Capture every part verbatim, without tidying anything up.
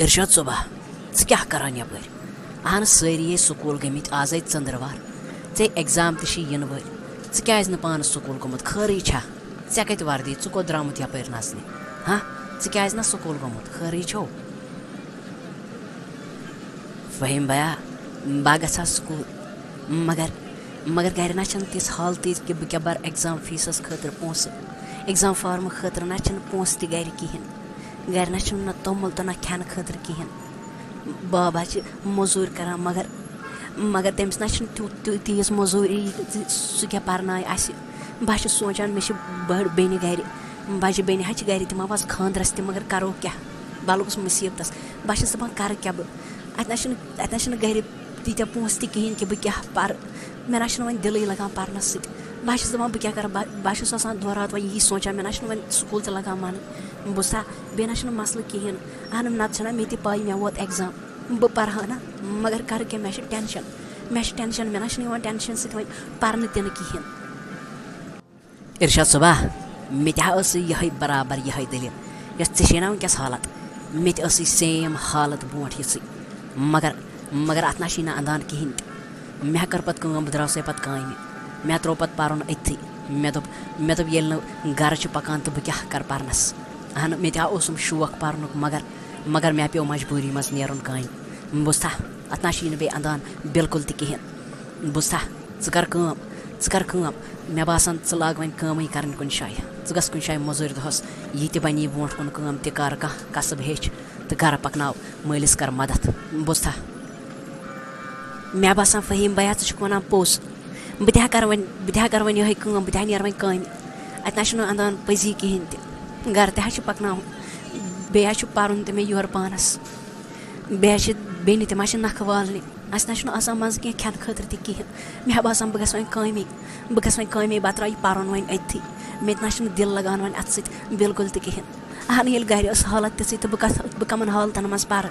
ارشاد صٲبا، ژٕ کیٛاہ کران یپٲرۍ؟ اہن سٲری ہے سکوٗل گٔمٕتۍ، آز ہے ژٔنٛدٕروار، ژےٚ ایگزام تہِ چھِ یِنہٕ وٲلۍ۔ ژٕ کیٛازِ نہٕ پانہٕ سکوٗل گوٚمُت؟ خٲرٕے چھا؟ ژےٚ کتہِ وردی؟ ژٕ کوٚت درٛامُت یپٲرۍ نژنہِ؟ ہاں، ژٕ کیٛازِ نہٕ سکوٗل گوٚمُت؟ خٲرٕے چھو؟ فہیم بیا، بہٕ گژھٕ ہا سکوٗل، مگر، مگر گرِ نہ چھنہٕ تِژھ حالتٕے کہِ بہٕ کیٛاہ برٕ ایگزام فیسس خٲطرٕ پونٛسہٕ۔ ایگزام فارمہٕ خٲطرٕ نہ چھنہٕ پونٛسہٕ تہِ گرِ کِہیٖنۍ۔ گرِ نہ چھُنہٕ نہ توٚمُل تہٕ نہ کھٮ۪نہٕ خٲطرٕ کِہیٖنۍ۔ بابا چھِ موٚزوٗرۍ کران، مگر، مگر تٔمِس نہ چھِنہٕ تیوٗت، تیوٗت، تیٖژ موٚزوٗری زِ سُہ کیٛاہ پرنایہِ اَسہِ۔ بہٕ چھُس سونٛچان، مےٚ چھِ بٔڑ بیٚنہِ گرِ، بَجہِ بیٚنہِ حظ چھِ گرِ، تِم آو آز خانٛدرَس تہِ، مگر کَرو کیٛاہ؟ بَلہٕ گوٚژھ مُصیٖبتَس۔ بہٕ چھَس دَپان، کَرٕ کیٛاہ بہٕ؟ اَتہِ نہ چھِنہٕ، اَتہِ نہ چھِنہٕ گرِ تیٖتیٛاہ پونٛسہٕ تہِ کِہیٖنۍ کہِ بہٕ کیٛاہ پَرٕ۔ مےٚ نہ چھُنہٕ وۄنۍ دِلٕے لَگان پَرنَس سۭتۍ۔ بہٕ حظ چھَس دَپان، بہٕ کیٛاہ کَرٕ؟ بہٕ، بہٕ حظ چھُس آسان دۄہ راتھ وۄنۍ یی سونٛچان، مےٚ نہ چھُنہٕ وۄنۍ سکوٗل تہِ لَگان مَنٕے۔ بوٗزتھا؟ بیٚیہِ نہ چھُنہٕ مَسلہٕ کِہیٖنۍ۔ اَہَن، نَتہٕ چھَنا مےٚ تہِ پَے، مےٚ ووت ایگزام۔ بہٕ پَرٕ ہا نہ، مگر کَرٕ کیٛاہ؟ مےٚ چھِ ٹٮ۪نشَن۔ مےٚ چھِ ٹٮ۪نشَن، مےٚ نہ چھُنہٕ یِوان ٹٮ۪نشَن سۭتۍ وۄنۍ پَرنہٕ تہِ نہٕ کِہیٖنۍ۔ ارشاد صٲبا، مےٚ تہِ ہا ٲسٕے یِہوٚے برابر یِہوٚے دٔلیٖل، یۄس ژےٚ چھے نا وٕنکیٚس حالت، مےٚ تہِ ٲسٕے سیم حالت برونٛٹھ یِژھٕے، مگر، مگر اَتھ نہ چھُے نہٕ اَندان کِہیٖنۍ تہِ۔ مےٚ کٔر پَتہٕ کٲم، بہٕ درٛاوسَے پَتہٕ کامہِ، مےٚ ترٛوو پَتہٕ پَرُن أتھی۔ مےٚ دوٚپ، مےٚ دوٚپ، ییٚلہِ نہٕ گَرٕ چھُ پَکان تہٕ بہٕ کیٛاہ کَرٕ پَرنَس؟ اَہَن، مےٚ تہِ ہا اوسُم شوق پَرنُک، مگر، مگر مےٚ پیوٚو مجبوٗری منٛز نیرُن کامہِ۔ بوٗزتھا، اَتھ نہ چھُے نہٕ بیٚیہِ اَندان بِلکُل تہِ کِہیٖنۍ۔ بوٗزتھا؟ ژٕ کر کٲم، ژٕ کر کٲم۔ مےٚ باسان، ژٕ لاگ وۄنۍ کٲمٕے کرٕنۍ کُنہِ جایہِ۔ ژٕ گژھ کُنہِ جایہِ مٔزوٗرۍ دۄہس، یہِ تہِ بنی برونٛٹھ کُن کٲم تہِ کر، کانٛہہ کسب ہیٚچھ تہٕ گرٕ پکناو، مٲلِس کر مدد۔ بوٗزتھا؟ مےٚ باسان، فہیٖم بیا، ژٕ چھُکھ ونان پوٚز۔ بہٕ تہِ ہا کرٕ وۄنۍ، بہٕ تہِ ہا کرٕ وۄنۍ یِہوٚے کٲم، بہٕ تہِ ہا نیرٕ وۄنۍ کامہِ۔ اتہِ نہ چھُنہٕ اندان پٔزی کِہیٖنۍ تہِ۔ گرٕ تہِ ہا چھُ پکناوُن، بیٚیہِ ہا چھُ پرُن تہِ مےٚ یورٕ پانس۔ بیٚیہِ حظ چھِ بیٚنہِ تہِ ما چھِ نَکھٕ والنہِ، اَسہِ نہ چھُنہٕ آسان منٛزٕ کینٛہہ کھٮ۪نہٕ خٲطرٕ تہِ کِہیٖنۍ۔ مےٚ باسان، بہٕ گژھٕ وۄنۍ کامے، بہٕ گژھٕ وۄنۍ کامے، بہٕ ترٛاوٕ یہِ پَرُن وۄنۍ أتھی۔ مےٚ تہِ نہ چھُنہٕ دِل لَگان وۄنۍ اَتھ سۭتۍ بِلکُل تہِ کِہیٖنۍ۔ اَہَن، ییٚلہِ گَرِ ٲس حالت تِژھٕے تہٕ بہٕ کَتھ، بہٕ کَمَن حالتَن منٛز پَرٕ؟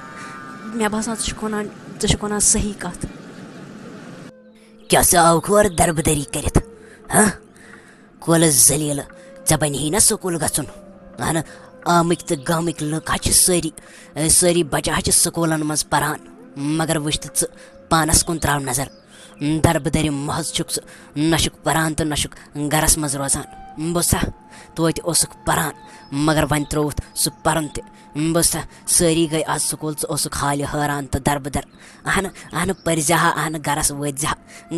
مےٚ باسان، ژٕ چھُکھ وَنان، ژٕ چھُکھ وَنان صحیح کَتھ۔ کیٛاہ ژٕ آوُکھ اورٕ دربٕدٔری کٔرِتھ؟ ہہ؟ کولہٕ ذلیٖل، ژےٚ بنہِ ہے نہ سکوٗل گژھُن؟ اہنہٕ، آمٕکۍ تہٕ گامٕکۍ لُکھ حظ چھِ سٲری، اے، سٲری بچہٕ حظ چھِ سکوٗلن منٛز پران، مگر وٕچھ تہٕ ژٕ پانس کُن تراو نظر۔ دربٕدٔرِ محض چھُکھ ژٕ، نہ چھُکھ پران تہٕ نہ چھُکھ گرس منٛز روزان۔ بوٗزتھا؟ توتہِ اوسُکھ پران، مگر وۄنۍ ترٛووُتھ سُہ پرُن تہِ۔ بوٗزتھا؟ سٲری گٔے آز سکوٗل، ژٕ اوسُکھ حالہِ حٲران تہٕ دربٕدر۔ اہنہٕ، اہنہٕ، پٔرۍ زِ ہا، اہنہٕ، گرس وٲتۍ زِ ہا۔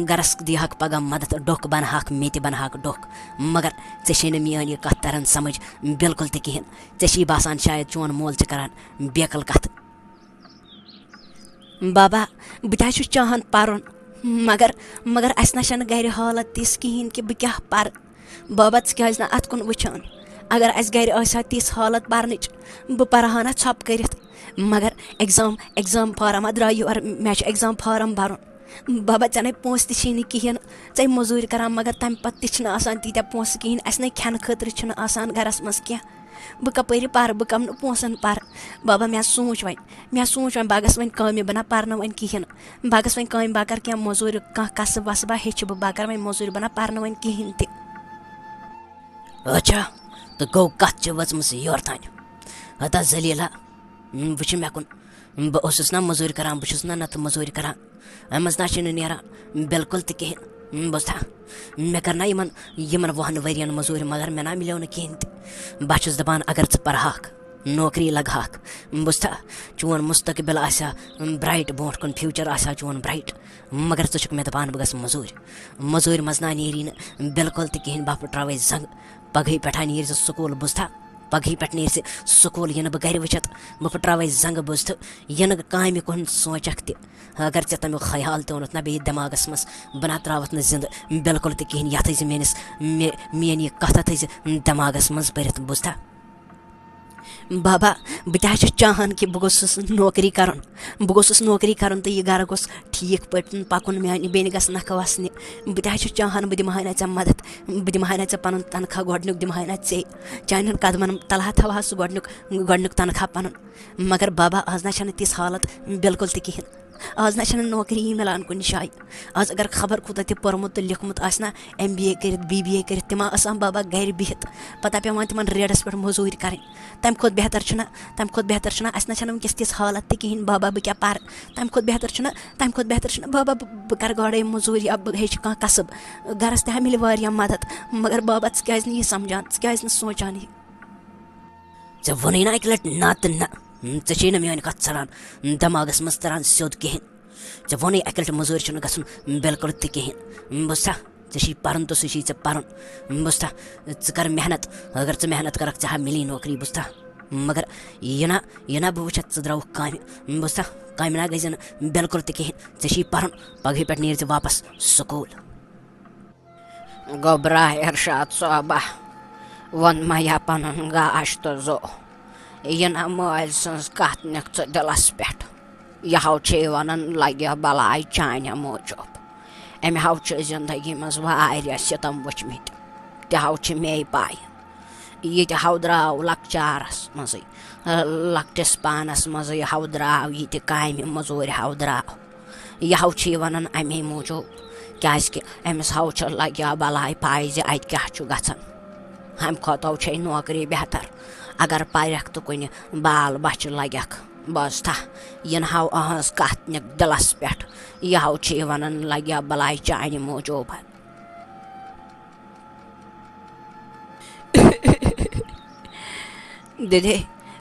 گرس دی ہاکھ پگاہ مدد، ڈوکھ بنہٕ ہاکھ، مےٚ تہِ بنہٕ ہاکھ ڈوکھ۔ مگر ژےٚ چھے نہٕ میٲنۍ یہِ کتھ تران سمجھ بلکل تہِ کِہینۍ۔ ژےٚ چھی باسان شاید چون مول چھِ کران بیقل کتھٕ۔ بابا، بہٕ تہِ حظ چھُس چاہان پرُن، مگر، مگر اسہِ نہ چھنہٕ گرِ حالت تِژھ کِہینۍ کہِ بہٕ کیٛاہ پرٕ۔ بابا، ژٕ کیٛازِ نہٕ اتھ کُن وٕچھان؟ اگر اسہِ گرِ آسہِ ہا تِژھ حالت پرنٕچ، بہٕ پرٕ ہا نہ ژھۄپہٕ کٔرِتھ۔ مگر ایگزام، ایگزام فارم ہا درٛاو یورٕ، مےٚ چھُ ایگزام فارم برُن۔ بابا، ژےٚ نے پونٛسہٕ تہِ چھی نہٕ کِہیٖنۍ، ژَے موٚزوٗرۍ کران، مگر تَمہِ پتہٕ تہِ چھِنہٕ آسان تیٖتیٛاہ پونٛسہٕ کِہیٖنۍ، اَسہِ نے کھٮ۪نہٕ خٲطرٕ چھُنہٕ آسان گرس منٛز کینٛہہ۔ بہٕ کپٲرۍ پرٕ، بہٕ کم نہٕ پونٛسن پرٕ؟ بابا، مےٚ سوٗنٛچ وۄنۍ، مےٚ سوٗنٛچ وۄنۍ، بہٕ گژھٕ وۄنۍ کامہِ، بہٕ نہ پرنہٕ وۄنۍ کِہیٖنۍ۔ بہٕ گژھٕ وۄنۍ کامہِ، بہٕ کر کینٛہہ موٚزوٗرۍ، کانٛہہ کسب وسبا ہیٚچھِ بہٕ، بہٕ کر وۄنۍ موٚزوٗرۍ، بہٕ نہ پرنہٕ وۄنۍ کِہیٖنۍ تہِ۔ اچھا، تہٕ گوٚو کتھ چھِ وٲژمٕژ یور تام۔ ہتا ذلیلہ، وٕچھ مےٚ کُن، بہٕ اوسُس نہ موٚزوٗرۍ کران، بہٕ چھُس نہ نتہٕ موٚزوٗرۍ کران، اَمہِ منٛز نہ چھُنہٕ نیران بِلکُل تہِ کِہیٖنۍ۔ بوٗزتھا؟ مےٚ کٔر نہ یِمن، یِمن وُہن ؤرین موٚزوٗرۍ، مگر مےٚ نہ مِلیو نہٕ کِہیٖنۍ تہِ۔ بہٕ چھُس دَپان، اگر ژٕ پَرہاکھ، نوکری لَگہٕ ہاکھ، بوٗزتھا؟ چون مُستقبِل آسہِ ہا برٛایٹ، برونٛٹھ کُن فیوٗچر آسہِ ہا چون برٛایٹ، مگر ژٕ چھُکھ مےٚ دَپان، بہٕ گژھٕ موٚزوٗرۍ۔ موٚزوٗرۍ منٛز نہ نیری نہٕ بِلکُل تہِ کِہیٖنۍ۔ بہٕ پھٕٹراوَے زنٛگہٕ، پگہٕے پٮ۪ٹھ نیرِ زِ سکوٗل، بوٗزتھا؟ پگہٕے پٮ۪ٹھ نیرِ زِ سکوٗل، یِنہٕ بہٕ گرِ وٕچھتھ، بہٕ پھٕٹراوَے زنٛگہٕ، بوٗزتھٕ؟ یِنہٕ کامہِ کُن سونٛچکھ تہِ۔ اگر ژےٚ تَمیُک خیال تہِ اوٚنُتھ نہ بیٚیہِ دٮ۪ماغس منٛز، بہٕ نہ ترٛاوَتھ نہٕ زِندٕ بِلکُل تہِ کِہیٖنۍ۔ یَتھ تھٲیزِ میٲنِس، مے-، میٲنۍ یہِ کَتھ تھٲیزِ دٮ۪ماغس منٛز بٔرِتھ، بوٗزتھا؟ بابا، بہٕ تہِ حظ چھُس چاہان کہِ بہٕ گوٚژھُس نوکری کرُن۔ بہٕ گوٚژھُس نوکری کرُن تہٕ یہِ گرٕ گوٚژھ ٹھیٖک پٲٹھۍ پَکُن، میانہِ بیٚنہِ گژھِ نکھٕ وَسنہِ۔ بہٕ تہِ حظ چھُس چاہان، بہٕ دِمہٕ ہا نہ ژےٚ مدد، بہٕ دِمہٕ ہا نہ ژےٚ پَنُن تنخواہ گۄڈٕنیُک، دِمہٕ ہا نہ ژےٚ، چانٮ۪ن قدمَن تَلہٕ ہا تھاوٕ ہا سُہ گۄڈٕنیُک، گۄڈٕنیُک تنخواہ پَنُن۔ مگر بابا، آز نہ چھَنہٕ تِژھ حالت بِلکُل تہِ کِہیٖنۍ۔ آز نہ چھنہٕ نوکری یی مِلان کُنہِ جایہِ۔ آز اگر خبر کوٗتاہ تہِ پوٚرمُت تہٕ لیوٚکھمُت آسہِ نا، ایم بی اے کٔرِتھ، بی بی اے کٔرِتھ، تِم آسان بابا گرِ بِہِتھ، پتہ پٮ۪وان تِمن ریڈس پٮ۪ٹھ موٚزوٗرۍ کرٕنۍ۔ تمہِ کھۄتہٕ بہتر چھُنہ، تمہِ کھۄتہٕ بہتر چھُنہ، اسہِ نہ چھنہٕ وٕنکیٚس تِژھ حالت تہِ کِہینۍ بابا بہٕ کیٛاہ پرٕ۔ تمہِ کھۄتہٕ بہتر چھُنہ، تمہِ کھۄتہٕ بہتر چھُنہ بابا بہٕ، بہٕ کرٕ گۄڈے موٚزوٗرۍ یا بہٕ ہیٚچھٕ کانٛہہ کسب، گرس تہِ ہا مِلہِ واریاہ مدد۔ مگر بابا، ژٕ کیٛازِ نہٕ یہِ سمجھان، ژٕ کیٛازِ نہٕ سونٛچان یہِ؟ ژےٚ ووٚنُے نا اَکہِ لَٹہِ نہ تہٕ نہ۔ ژےٚ چھے نہٕ میٛانہِ کَتھ ژَلان، دٮ۪ماغَس منٛز تَران سیوٚد کِہیٖنۍ۔ ژےٚ ووٚنُے اَکہِ لَٹہِ مٔزوٗرۍ چھُنہٕ گژھُن بِلکُل تہِ کِہیٖنۍ۔ بوٗزتھا؟ ژےٚ چھُے پَرُن تہٕ سُہ چھُے ژےٚ پَرُن۔ بوٗزتھا؟ ژٕ کَر محنت، اگر ژٕ محنت کَرَکھ، ژےٚ ہا مِلی نوکری۔ بوٗزتھا؟ مگر یہِ نہ، یہِ نہ بہٕ وٕچھَتھ ژٕ درٛاوُکھ کامہِ۔ بوٗزتھا؟ کامہِ نہ گٔے زِ نہٕ بِلکُل تہِ کِہیٖنۍ۔ ژےٚ چھُے پَرُن، پَگہٕے پٮ۪ٹھ نیرِ ژٕ واپَس سکوٗل۔ گوٚبرا ارشاد صٲبہ، ووٚن مَیا پَنُن گاش تہٕ زو۔ یہِ نہ مٲلۍ سٕنٛز کَتھ نِکھ ژٕ دِلَس پٮ۪ٹھ۔ یہِ ہاو چھے وَنان لَگہِ بَلاے چانہِ موٗجوٗب۔ أمۍ ہاو چھِ زِندگی منٛز واریاہ سِتَم وٕچھمٕتۍ۔ تہِ ہاو چھِ مے پَے۔ یہِ تہِ ہاو درٛاو لۄکچارَس منٛزٕے، لۄکٹِس پانَس منٛزٕے ہاو درٛاو یہِ تہِ کامہِ مٔزوٗرۍ ہاو درٛاو۔ یہِ ہاو چھِ یہِ وَنان اَمے موٗجوٗب، کیٛازِکہِ أمِس ہاو چھِ لَگیا بَلاے پَے زِ اَتہِ کیٛاہ چھُ گژھان۔ اَمہِ کھۄتہٕ ہاو چھے نوکری بہتر، اگر پَرَکھ تہٕ کُنہِ بال بَچھِ لَگَکھ۔ بوٗزتھا؟ یہِ نہٕ ہاو أہٕنٛز کَتھ نِکھ دِلَس پٮ۪ٹھ، یہِ ہاو چھِ یہِ وَنان لَگیا بَلاے چانہِ موٗجوٗب۔ دِدے،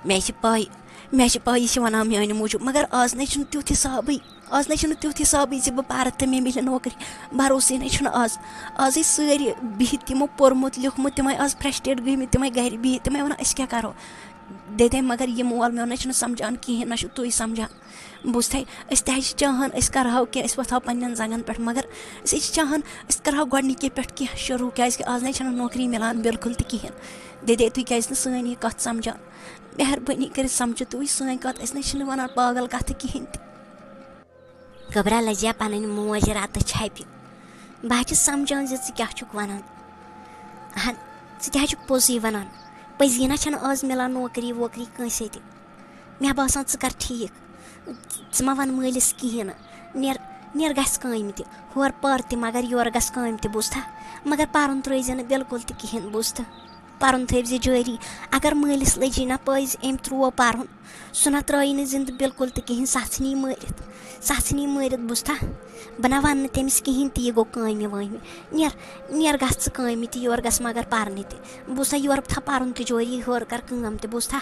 مےٚ چھِ پَے، مےٚ چھِ پَے یہِ چھِ وَنان میٛانہِ موٗجوٗب، مگر آز نَے چھُنہٕ تیُتھ حِسابٕے۔ آز نَے چھُنہٕ تیُتھ حِسابٕے زِ بہٕ پَرٕ تہٕ مےٚ مِلہِ نوکری۔ بھروسٕے نَے چھُنہٕ آز۔ آزٕے سٲری بِہِتھ، تِمو پوٚرمُت لیوٚکھمُت، تِمَے آز فرٛسٹریٹ گٔمٕتۍ، تِمَے گَرِ بِہِتھ، تِمَے وَنان، "أسۍ کیٛاہ کَرو؟" دِدے، مگر یہِ مول میون نَے چھُنہٕ سَمجھان کِہیٖنۍ، نہ چھُ تُہۍ سَمجھان۔ بوٗزتھَے، أسۍ تہِ حظ چھِ چاہان، أسۍ کَرہاو کینٛہہ، أسۍ وۄتھہاو پنٛنٮ۪ن زنٛگَن پٮ۪ٹھ، مگر أسۍ حظ چھِ چاہان، أسۍ کَرہاو گۄڈٕنِکی پٮ۪ٹھ کینٛہہ شروٗع، کیٛازِکہِ آز نَے چھَنہٕ نوکری مِلان بِلکُل تہِ کِہیٖنۍ۔ دِدے، تُہۍ کیٛازِ نہٕ سٲنۍ یہِ کَتھ سَمجھان؟ مہربٲنی کٔرِتھ سَمجھِو تُہۍ سٲنۍ کَتھ، أسۍ نَے چھِنہٕ وَنان پاگل کَتھٕ کِہیٖنۍ تہِ۔ گوٚبرا لَجیا پَنٕنۍ موج راتَس چھَپہِ۔ بہٕ حظ چھَس سَمجھان زِ ژٕ کیٛاہ چھُکھ وَنان۔ اَہَن، ژٕ تہِ حظ چھُکھ پوٚزُے وَنان۔ پٔزی نہ چھَنہٕ آز مِلان نوکری ووکری کٲنٛسے تہِ۔ مےٚ باسان، ژٕ کَر ٹھیٖک۔ ژٕ مہ وَن مٲلِس کِہیٖنۍ نہٕ۔ نیر، نیر گژھِ کامہِ تہِ۔ ہورٕ پَر تہِ، مگر یورٕ گژھِ کامہِ تہِ، بوٗزتھا؟ مگر پَرُن ترٛٲیزِ نہٕ بِلکُل تہِ کِہیٖنۍ، بوٗزتھا؟ پَرُن تھٲوزِ جٲری۔ اگر مٲلِس لٔجی نہ پٲے زِ أمۍ ترٛوو پَرُن، سُہ نہ ترٛٲیی نہٕ زِندٕ بِلکُل تہِ کِہیٖنۍ، سۄ ژھٕنی مٲرِتھ۔ سۄ ژھٕنی مٲرِتھ، بوٗزتھا؟ بہٕ نہ وَنہٕ نہٕ تٔمِس کِہیٖنۍ تہِ، یہِ گوٚو کامہِ وامہِ۔ نیر، نیر گژھ ژٕ کامہِ تہِ، یورٕ گژھ مگر پَرنہِ تہِ۔ بوٗزتھا، یورٕ تھاو پَرُن تہِ جٲری، ہورٕ کَر کٲم تہِ، بوٗزتھا؟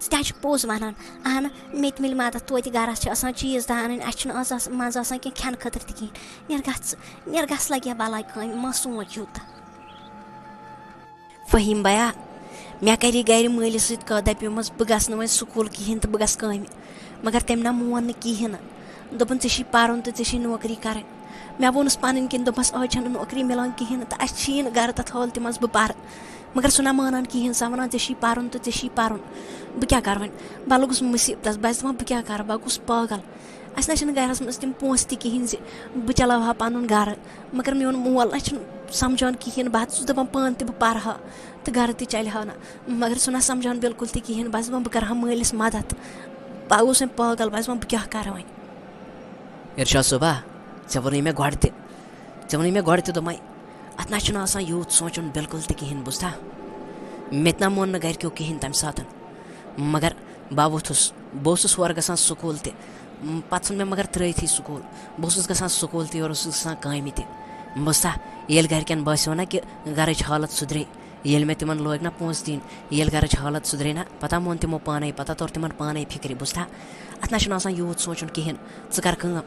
ژٕ تہِ حظ چھُکھ پوٚز وَنان۔ اہنہٕ، مےٚ تہِ مِلہِ مَدَتھ، توتہِ گَرَس چھِ آسان چیٖز تہِ اَنٕنۍ، اَسہِ چھُنہٕ آز آس-، منٛزٕ آسان کینٛہہ کھٮ۪نہٕ خٲطرٕ تہِ کِہیٖنۍ۔ نیر گژھ ژٕ، نیر گژھ لَگہِ ہا بَلاے کامہِ، مہ سونٛچ یوٗتاہ۔ فہیٖم بیا، مےٚ کَرے گَرِ مٲلِس سۭتۍ کَتھ، دَپیومَس، "بہٕ گژھٕ نہٕ وۄنۍ سکوٗل کِہیٖنۍ تہٕ بہٕ گژھٕ کامہِ۔" مگر تٔمۍ نہ مون نہٕ کِہیٖنۍ نہٕ۔ دوٚپُن، "ژےٚ چھی پَرُن تہٕ ژےٚ چھی نوکری کَرٕنۍ۔" مےٚ ووٚنُس پَنٕنۍ کِنۍ، دوٚپمَس، "آز چھَنہٕ نوکری مِلان کِہیٖنۍ نہٕ تہٕ اَسہِ چھی نہٕ گَرٕ تَتھ حالتہِ منٛز بہٕ پَرٕ۔" مگر سُہ نہ مانان کِہیٖنۍ، سۄ وَنان، "ژےٚ چھی پَرُن تہٕ ژےٚ چھی پَرُن۔" بہٕ کیٛاہ کَرٕ وۄنۍ؟ بہٕ لوٚگُس مُصیٖبتَس، بہٕ حظ دَپان، بہٕ کیٛاہ کَرٕ؟ بہٕ گوٚوُس پاگل۔ اَسہِ نہ چھِنہٕ گَرَس منٛز تِم پونٛسہٕ تہِ کِہیٖنۍ زِ بہٕ چلاوٕ ہا پَنُن گَرٕ۔ مگر میون مول نہ چھُنہٕ سَمجھان کِہیٖنۍ، بہٕ حظ چھُس دَپان، پانہٕ تہِ بہٕ پَرٕ ہا تہٕ گَرٕ تہِ چَلہِ ہا نہٕ۔ مگر سُہ نہ سَمجھان بِلکُل تہِ کِہیٖنۍ، بہٕ حظ دَپان، بہٕ کَرٕ ہا مٲلِس مَدَتھ۔ بہٕ گوٚوُس وۄنۍ پاگل، بہٕ حظ دَپان، بہٕ کیٛاہ کَرٕ وۄنۍ؟ ارشاد صٲبا، ژےٚ ووٚنُے مےٚ گۄڈٕ تہِ، ژےٚ ووٚنُے مےٚ گۄڈٕ تہِ، دوٚپمَے، اَتھ نہ چھُنہٕ آسان یوٗت سونٛچُن بِلکُل تہِ کِہیٖنۍ، بوٗزتھا؟ مےٚ تہِ نہ مون نہٕ گَرِکیو کِہیٖنۍ تَمہِ ساتَن۔ مگر بہٕ ووٚتھُس، بہٕ اوسُس ہورٕ گژھان سکوٗل تہِ۔ م، پَتہٕ ژھُن مےٚ مگر ترٛٲیتھٕے سکوٗل۔ بہٕ اوسُس گژھان سکوٗل تہِ، یورٕ اوسُس گژھان کامہِ تہِ۔ بوٗزتھا، ییٚلہِ گَرِکٮ۪ن باسیو نہ کہِ گَرٕچ حالت سُدھرے، ییٚلہِ مےٚ تِمَن لٲگۍ نہ پونٛسہٕ دِنۍ، ییٚلہِ گَرٕچ حالت سُدھرے نہ، پَتہ مون تِمو پانَے، پَتہ توٚر تِمَن پانَے فِکرِ، بوٗزتھا؟ اَتھ نہ چھُنہٕ آسان یوٗت سونٛچُن کِہیٖنۍ۔ ژٕ کَر کٲم،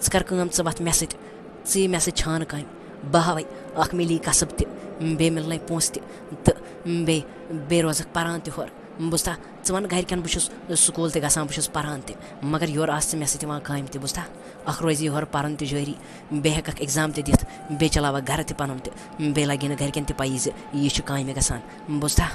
ژٕ کَر کٲم، ژٕ وَتھ مےٚ سۭتۍ، ژٕ یہِ مےٚ سۭتۍ چھانہٕ کامہِ۔ بہٕ ہاوَے، اَکھ مِلی کَسٕب تہِ، بیٚیہِ مِلنَے پونٛسہٕ تہِ، تہٕ بیٚیہِ، بیٚیہِ روزَکھ پَران تہِ ہورٕ۔ بوٗزتھا، ژٕ وَن گَرِکٮ۪ن، بہٕ چھُس سکوٗل تہِ گژھان، بہٕ چھُس پَران تہِ، مگر یورٕ آس ژٕ مےٚ سۭتۍ یِوان کامہِ تہِ، بوٗزتھا؟ اَکھ روزِ یہِ ہورٕ پَرُن تہِ جٲری، بیٚیہِ ہٮ۪کَکھ exam تہِ دِتھ، بیٚیہِ چلاوَکھ گَرٕ تہِ پَنُن تہِ، بیٚیہِ لَگہِ نہٕ گَرِکٮ۪ن تہِ پَیی زِ یہِ چھُ کامہِ گژھان، بوٗزتھا؟